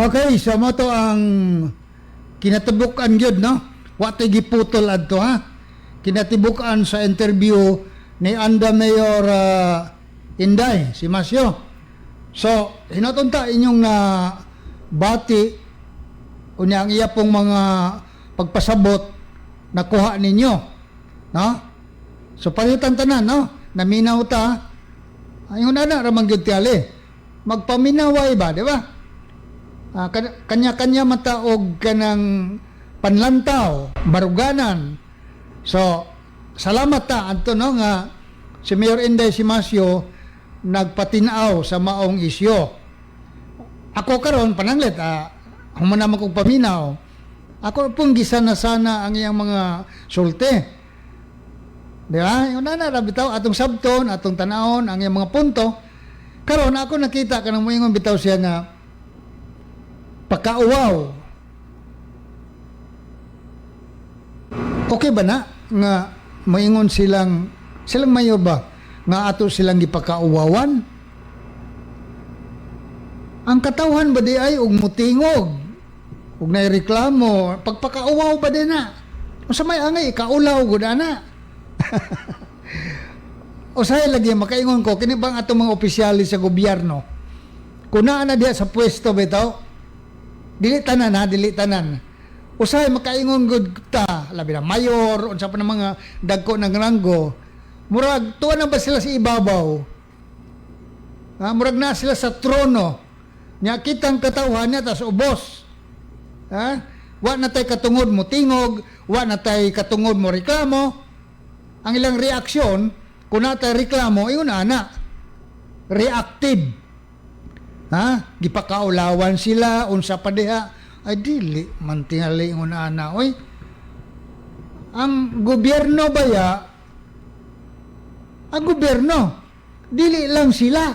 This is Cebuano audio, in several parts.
Okay, so mao to ang kinatibuk-an gyud, no? Wa tay giputol adto, ha. Kinatibuk-an sa interview ni Anda Mayor Inday Simasio. So, hinaton ta inyong na bati unya ang iya pong mga pagpasabot nakuha ninyo, no? So palitan tanan, no? Naminaw ta. Ayon na ra man gyud tingali. Magpaminaway ba, di ba? Kanya-kanya mata og kanang panlantaw, baruganan. So, salamat ta adto, no, nga si Mayor Inday Simasio nagpatinaw sa maong isyu. Ako karon pananglit, human naman kong paminaw. Ako pong gisana sana ang iyang mga sulti. Di ba? Yun na na, bitaw, atong sabton, atong tanawon, ang iyang mga punto. Karon ako nakita kanang moingon bitaw siya nga pakauwaw. Okay ba na nga moingon silang silang mayor ba nga ato silang gipakauwawan? Ang katawhan ba di ay og mutingog ug nay reklamo, pagpakauwaw ba di na? Unsa may angay ikaulaw gud ana? Usahay lagi makaingon ko kini bang atong mga opisyalis sa gobyerno, kung naa na diha sa pwesto bitaw, dili tanan ha, dili tanan, usahay makaingon gud ta, labi na mayor, unsa pa ng mga dagko ng ranggo, murag tuwa na ba sila sa ibabaw, ha, murag na sila sa trono nya, kitang katawhan niya tas ubos, ha. Wa na tay katungod mo tingog, wa na tay katungod mo reklamo. Ang ilang reaksyon kung natay reklamo, ingon ana, reactive, ha, gipakaulawan sila, unsa pa diha. Ay, dili man tingali ingon ana, oy. Ang gobyerno baya, ang gobyerno dili lang sila,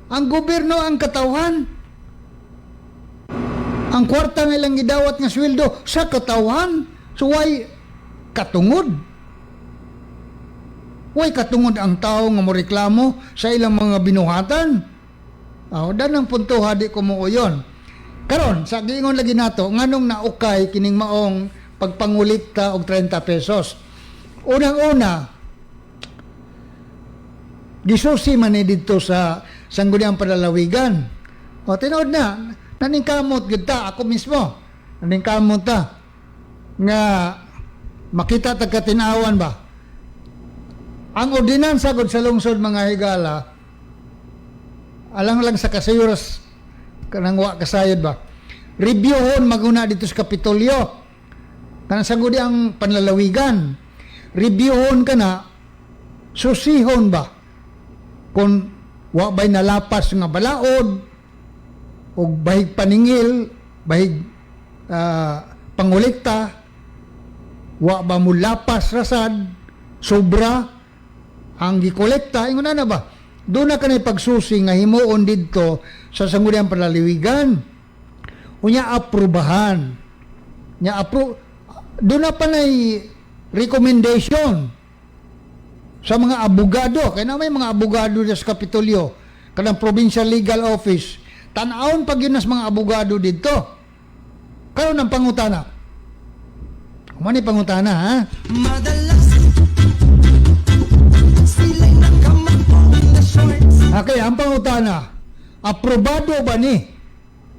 ang gobyerno ang katawhan. Ang kwarta nga ilang gidawat nga sweldo sa katawhan. So why katungod, why katungod ang tao nga moreklamo sa ilang mga binuhatan? Oh, danang punto di ko muuyon. Karon, sa giingon lagi nato, nganong naukay kining maong pagpangulikta og 30 pesos? Unang-una, gisusi man ni didto sa Sangguniang Panlalawigan. O tinuod na, naningkamot gyud ta, ako mismo. Naningkamot ta nga makita tag katinawan ba. Ang ordinansa gud sa lungsod, mga higala, alang lang sa kasayuras kanang wa kasayod ba. Reviewhon maguna dito sa Kapitolyo. Kanang Sangguniang Panlalawigan. Reviewhon kana, susihon ba kung wa ba'y nalapas nga balaod o bahig paningil, bahig pangolekta, wa ba mo lapas rasad, sobra ang gikolekta, ingon na ba? Doon na kanay pagsusi nga himuon didto sa Sangguniang Panlalawigan. Unya aprobahan. Nya apro doon na pa nay recommendation sa mga abogado. Kaya na may mga abogado sa Kapitolyo, kanang Provincial Legal Office. Tan-awon pag yun nas mga abogado dito. Karon ang pangutana. Kumani pangutana, ha? Madalas sila'y nakamaong na shorts. Okay, ang pangutana. Aprobado ba ni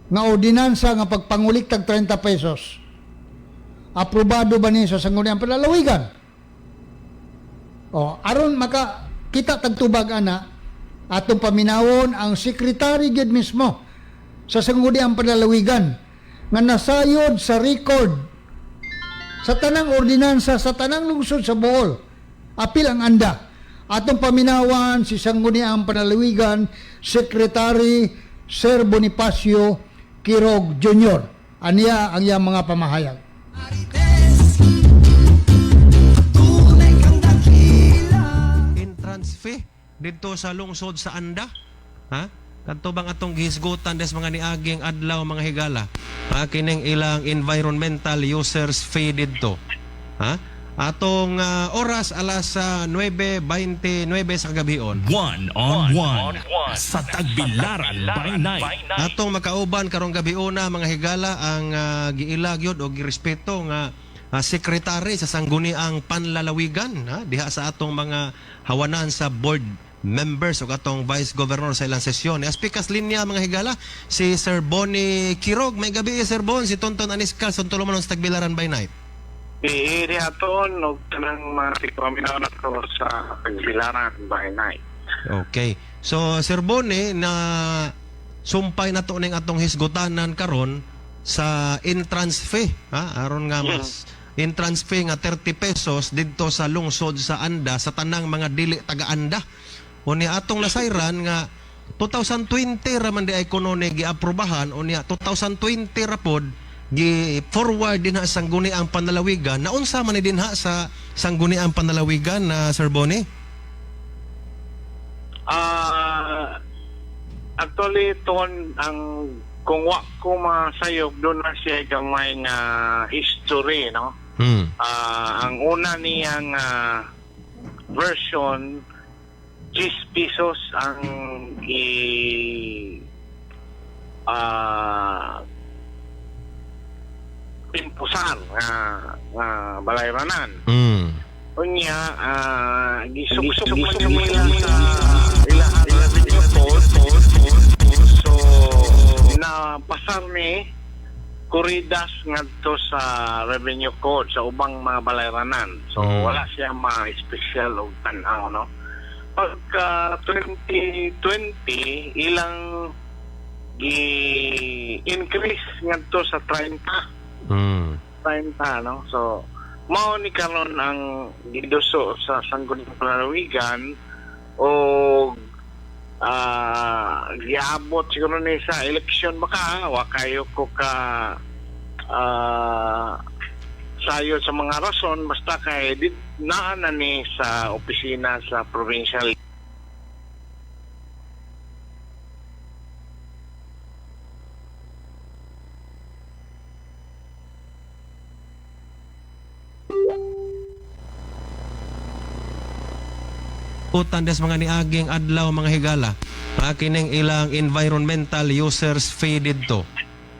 nga ordinansa nga pagpanguliktag 30 pesos? Aprobado ba ni sa Sangguniang Panlalawigan? O, aron maka kita tagtubag ana, atong paminawon ang sekretary gyud mismo sa Sangguniang Panlalawigan nga nasayod sa record sa tanang ordinansa sa tanang lungsod sa Bohol. Apil ang Anda. Atong paminawan si Sangguniang Panlalawigan Secretary Sir Bonifacio Quirog Jr. Aniya ang iyang mga pamahayag. Marites, tunay kang dakila. Entrance fee didto sa lungsod sa Anda. Ha? Kadto bang atong gihisgutan des mga niaging adlaw, mga higala? Ha, kining ilang environmental users fee didto. Ha? Atong oras alas 9:29 sa kagabion. One on one sa Tagbilaran by Night. Atong makauban karong gabi una, mga higala, ang giila gyud og girespeto nga sekretary sa Sangguniang Panlalawigan, ha, diha sa atong mga hawanan sa board members ug atong vice governor sa ilang sesyon. Aspikas linya, mga higala, si Sir Bonnie Kirog. May gabi, Sir Bon, si Tonton Aniskal sa Tulumanon sa Tagbilaran by Night. Iiri aton og tanang mga tigpaminaw nato sa Tagbilaran by Night. Okay. So Sir Bonnie, na sumpay na to ning atong hisgutanan karon sa entrance fee, ha, aron nga mas entrance fee nga 30 pesos didto sa lungsod sa Anda sa tanang mga dili taga-Anda. Unya atong nasayran nga 2020 ra man di ay kuno ni giaprobahan, unya 2020 ra pod gi forward dinha sa Sangguniang Panlalawigan. Naunsa man ni dinha sa Sangguniang Panlalawigan na, Sir Bonnie? Actually ton, ang kung wa ko masayop, doon na siya gamay nga history, no? Ang una niyang version, 10 pesos ang i impusar nga balayranan. Unya, gisuksok man nila sa ilahang revenue code. So, napasar ni kuridas ngadto sa revenue code sa ubang mga balayranan. So, wala siya ma-special og tan-aw, no? Pagka 2020, ilang gi-increase ngadto sa 30. 30, no? So, mao ni karon ang giduso sa Sangguniang Panlalawigan o giabot siguro ni sa eleksyon baka wa kayo ko ka sayo sa mga rason, basta kay dit naa na ni sa opisina sa provincial. Utan des mga niaging adlaw, mga higala. Ha, kining ilang environmental users fee didto.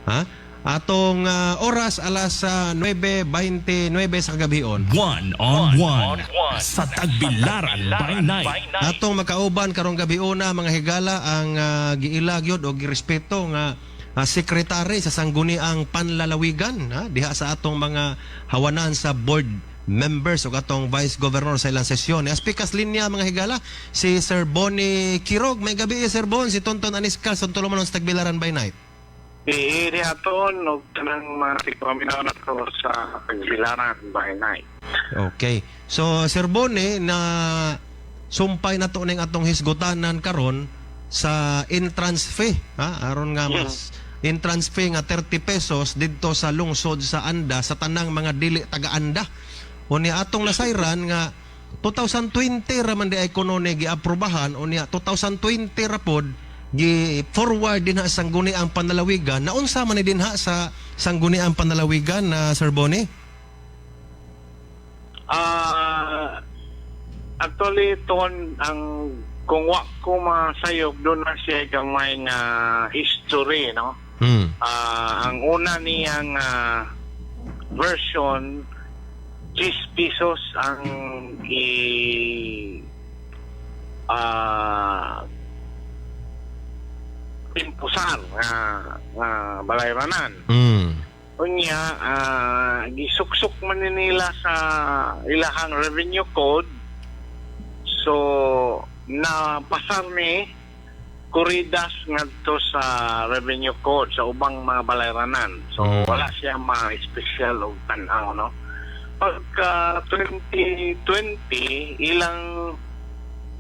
Ha? Atong oras alas 9:29 sa kagabion. One on one sa Tagbilaran by Night. Atong makauban karong gabi una, mga higala, ang giila gyud og girespeto nga sekretary sa Sangguniang Panlalawigan, ha, diha sa atong mga hawanan sa board members ug atong vice governor sa ilang sesyon. Aspikas linya, mga higala, si Sir Bonnie Kirog. May gabi, Sir Bon, si Tonton Aniskal sa Tulumanon sa Tagbilaran by Night. Iiri aton og tanang mga tigpaminaw nato sa Tagbilaran by Night. Okay. So Sir Bonnie, na sumpay na to ning atong hisgutanan karon sa entrance fee, ha, aron nga mas entrance fee nga 30 pesos didto sa lungsod sa Anda sa tanang mga dili taga-Anda. Unya atong nasayran nga 2020 ra man di ay kuno ni giaprobahan, unya 2020 ra pod gi forward dinha sa Sangguniang Panlalawigan. Naunsa man ni dinha sa Sangguniang Panlalawigan na, Sir Bonnie? Actually ton, ang kung wa ko masayop, doon na siya gamay nga history, no? Ang una niyang version, 10 pesos ang i impusar nga balayranan. Unya, gisuksok man ni nila sa ilahang revenue code. So, napasar ni kuridas ngadto sa revenue code sa ubang mga balayranan. So, wala siya ma-special og tan-aw, no? Pagka 2020, ilang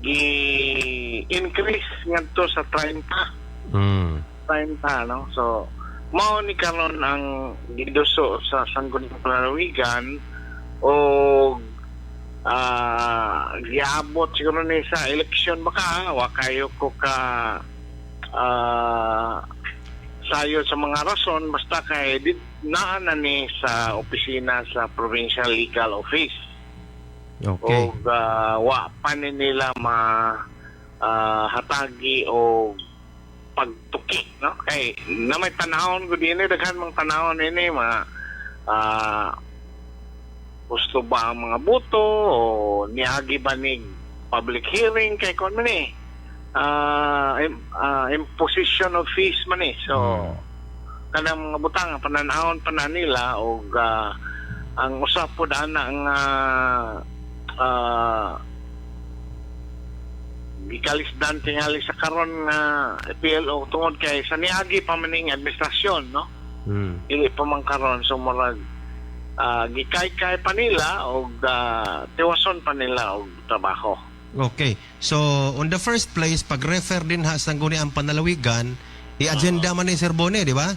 gi-increase ngadto sa 30. 30, no? So, mao ni karon ang giduso sa Sangguniang Panlalawigan o giabot siguro ni sa eleksyon baka wa kayo ko ka sayo sa mga rason, basta kay dit naa na ni sa opisina sa provincial legal office. Okay. Og wa pa ni nila ma hatagi o pagtuki, no, kay na may tanawon gud ini, daghan mang tanawon ini, mga gusto ba ang mga boto o niagi ba ni public hearing, kay kon man eh imposition of fees man eh. So kanang mga butang pananawon pa na nila og ang usa pod ana nga gikalisdan tingali sa karon nga PLO tungod kay sa niagi pa man ning administrasyon, no? Dili pa man karon, so murag gikaykay pa nila og tiwason pa nila og trabaho. Okay. So, on the first place, pag-refer din ha sa Sangguniang Panlalawigan, i-agenda man ni Sir Bone, di ba?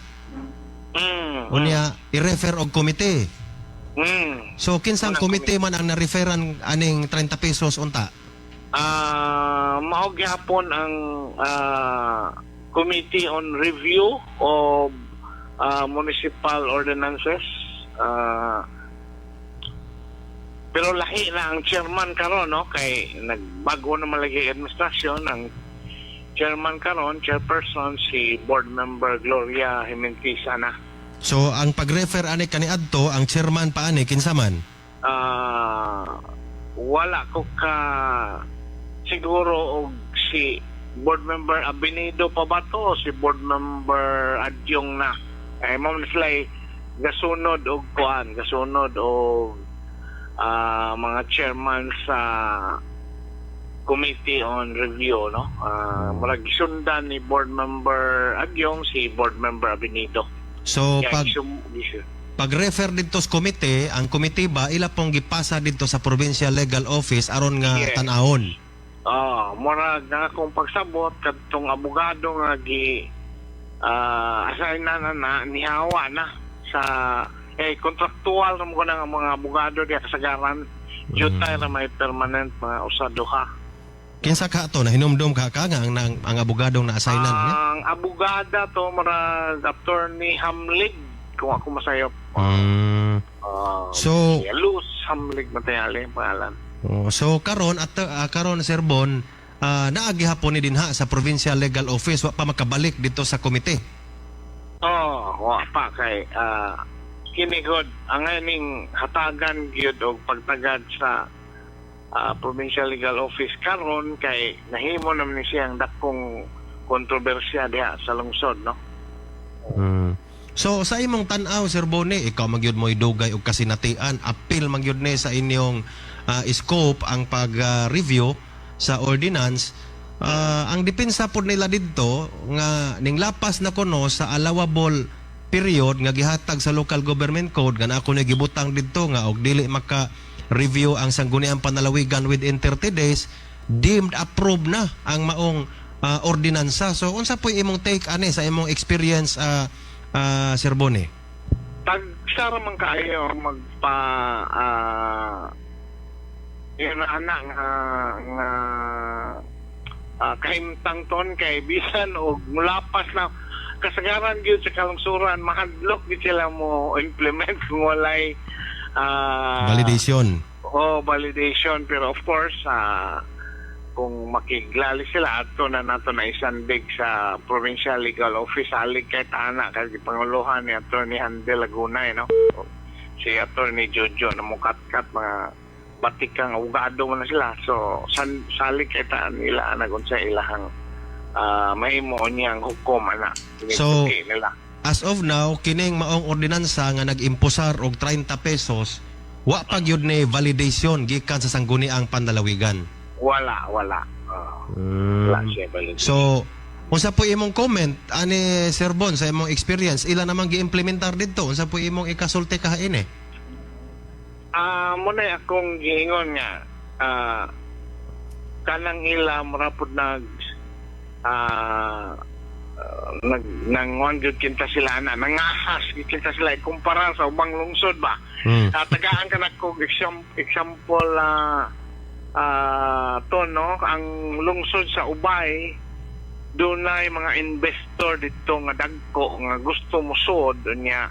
Mm. Unya, i-refer og komite. So, kinsang Unang komite man ang na-referan aning 30 pesos unta? Mao gyapon ang Committee on Review of Municipal Ordinances. Pero lahi na ang chairman karon, no, kay nagbago na man lagi ang administrasyon. Ang chairman karon, chairperson, si Board Member Gloria Jimentisa na. So, ang pag-refer ani kaniadto, ang chairman pa ani kinsa man? Wala ko ka siguro og si Board Member Abinido pa ba to o si Board Member Adyong na eh. Mao na sila eh, gasunod og kuan, gasunod og mga chairman sa Committee on Review, no? Murag gisundan ni Board Member Adyong si Board Member Abinido. So, Kaya pag pag-refer didto sa komite, ang komite ba ila pong gipasa didto sa Provincial Legal Office aron nga tan-awon? Ah, murag nga akong pagsabot, kadtong abogado nga gi assign na na, na nihawa na sa eh kontraktual ra mo na ang mga abogado diya kasagaran. Jutay ra may permanent, mga usa duha. Kinsa ka to, nahinumdom ka ka nga ang abogadong na-assignan niya? Ang abogada to murag Attorney Hamlig, kung ako masayop. So si Luz Hamlig matayali ang pangalan. Oh, so karon at karon, Sir Bon, naagi hapon ni dinha sa Provincial Legal Office, wa pa makabalik dito sa komite. Oh, wa pa kay kini gud ang ining hatagan gyud og pagtagad sa Provincial Legal Office karon kay nahimo naman ni siyang dakong kontrobersya diha sa lungsod, no? So sa imong tan-aw, Sir Bone, ikaw magyud mo'y dugay og kasinatian, appeal magyud ni sa inyong scope ang pag-review sa ordinance. Ang depensa pod nila didto nga ning lapas na kuno sa allowable period nga gihatag sa Local Government Code, nga na ako ni gibutang didto nga og dili maka review ang Sangguniang Panlalawigan within 30 days, deemed approved na ang maong ordinansa. So unsa po'y imong take ani sa imong experience, Sir Bone? Tagsa ra man kaayo magpa yun na ana nga nga kahimtang ton, kay bisan og mulapas na, kasagaran gyud sa kalungsuran mahadlok gyud sila mo implement kung walay Validation. Oh, validation. Pero of course, kung makiglali sila, ato na nato na isandig sa Provincial Legal Office, halig kay tana kay gipanguluhan ni Attorney Handel Laguna eh, no? Si Attorney Jojo na mukatkat, mga batikang abogado mo na sila. So salig kay taan nila anag unsa ilahang mahimo niyang hukom ana. So, Tinituki nila. As of now, kining maong ordinansa nga nag-imposar og 30 pesos, wa pa gyud ni validation gikan sa Sangguniang Panlalawigan. Wala, wala. Wala siya validation. So, unsa po imong comment ani, Sir Bon, sa imong experience, ila namang giimplementar didto, unsa po imong ikasulti kahain eh? Muna akong giingon nga kanang ila murapod nag nag nanguan gyud kinta sila na nangahas gyud kinta sila ikumpara sa ubang lungsod ba. Tagaan ka na kog example to, no, ang lungsod sa Ubay, dunay mga investor dito nga dagko nga gusto mosuod niya.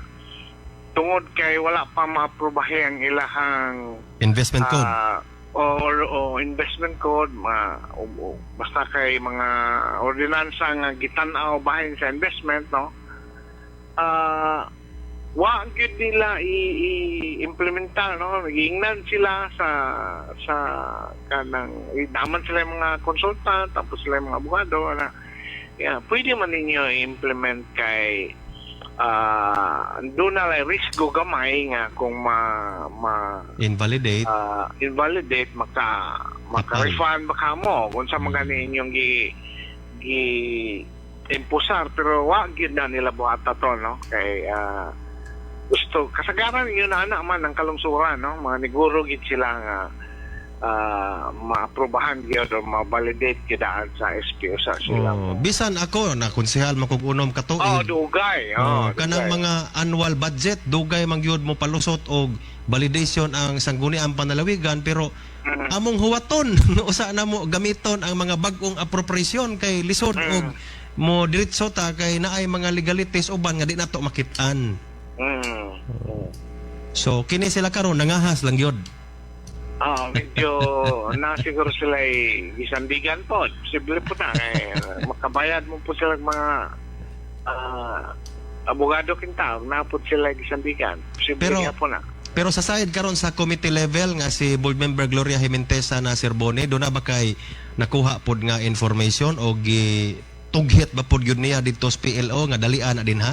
Tungod kay wala pa maaprubahe ang ilahang Investment code. Ah, Or o investment code ma o basta kay mga ordinansa nga gitan-aw bahin sa investment, no, wa gyud nila i-implementar, no. Giingnan sila sa kanang daman sila yung mga consultant, tapos sila yung mga abogado na, yeah, pwede man ninyo i-implement kay doon na lang risgo gamay nga kung ma ma Invalidate. Invalidate, maka refund baka mo kung sa mga inyong gi gi impusar, pero wa gyud na nila buhata to, no, kay gusto kasagaran yun na ana man ang kalungsuran, no, mga neguro gid sila nga maaprubahan gyud o ma-validate gyud daan sa SP usa sila. Oh, bisan ako na konsehal man kog unom ka tuig. Oh, dugay. Oh, Oh, kanang dugay. mga annual budget dugay man gyud mo palusot og validation ang Sangguniang Panlalawigan, pero among huwaton usa na mo gamiton ang mga bag-ong appropriation kay lisod og mo diretso ta kay naay mga legalities uban nga di nato makit-an. So kini sila karon nangahas lang gyud. Ah, medyo na siguro sila ay gisandigan po. Posible po na. Eh, makabayad mo po sila mga abogado kinta. Na po sila gisandigan. Posible nga po na. Pero sa side karon sa committee level nga si board member Gloria Jimentesa na Sir Boni, do na ba kay nakuha pod nga information o gi tughit ba pod gyud niya didto sa PLO nga dalian na din ha?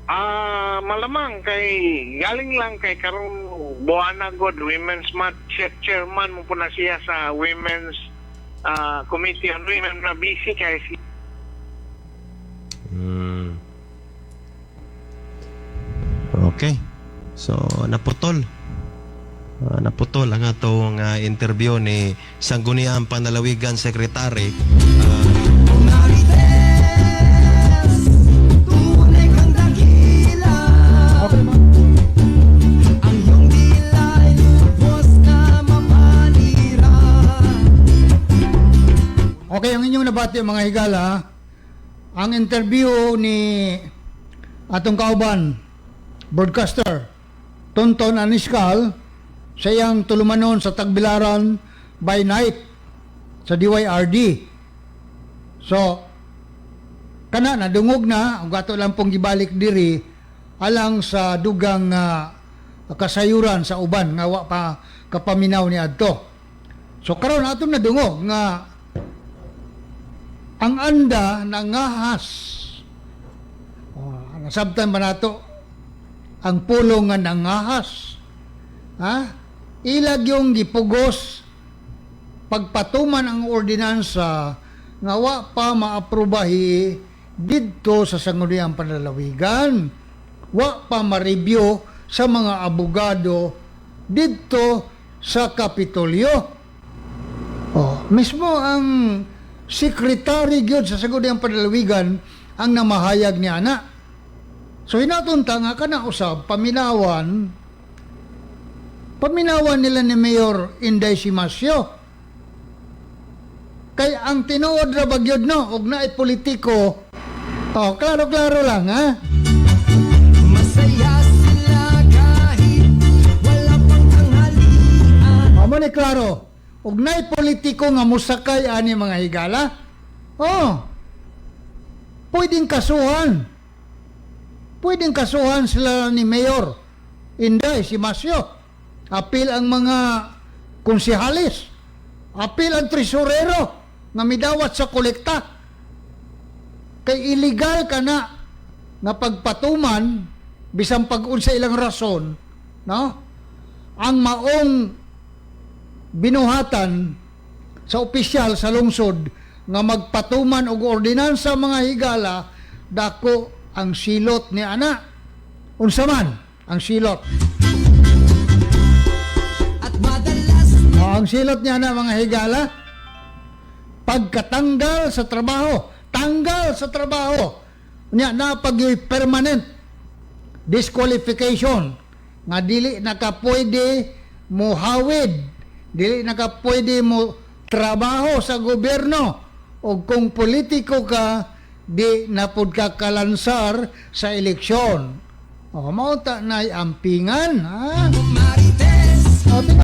Ah, malamang kay galing lang kay karong buwan na god Women's Month, chairman mo po na siya sa Women's Committee on Women na busy kay si Okay. So naputol. Naputol ang atong interview ni Sangguniang Panlalawigan Secretary. Marites, tunay kang dakila. Ang iyong dila'y lubos na mapanira. Okay, ang inyong nabati, mga higala, ang interview ni atong kauban, broadcaster, Tonton Aniskal, sa iyang tulumanon sa Tagbilaran by Night sa DYRD. So, kana nadungog na, ug ato lang pong gibalik diri alang sa dugang kasayuran sa uban nga wa pa kapaminaw ni adto. So karon atong nadungog nga ang anda nangahas. Oh, nasabtan ba nato ang pulong nga nangahas? Ha? Ilag yung gipugos pagpatuman ang ordinansa nga wa pa maaprubahi didto sa Sangguniang Panlalawigan. Wa pa ma-review sa mga abogado didto sa Kapitolyo. Oh, mismo ang sekretary gyud sa Sangguniang Panlalawigan ang namahayag niya na. So hinatunta nga kana usab paminawan paminawan nila ni Mayor Inday Simasio. Kay ang tinuod ra ba gyud, no, og naay politiko. Oh, klaro-klaro lang ha. Masaya sila kahit wala pang tanghalian. Amo ni klaro. Og naay politiko nga musakay ani, mga higala. Oh. Pwedeng kasuhan. Pwedeng kasuhan sila ni Mayor Inday Simasio. Apil ang mga konsehalis. Apil ang tresurero nga midawat sa kolekta. Kay illegal ka na nga pagpatuman bisan pag-unsa ilang rason, no? Ang maong binuhatan sa opisyal sa lungsod nga magpatuman og ordinansa, mga higala, dako ang silot ni ana. Unsa man ang silot? At madalas O, ang silot niya na, mga higala, pagkatanggal sa trabaho, tanggal sa trabaho niya na pag permanent disqualification nga dili na ka pwede mo hawid, dili na ka pwede mo trabaho sa gobyerno, o kung politiko ka, di na pud ka kalansar sa eleksyon. O mao ta na'y ampingan ha. Marites. O,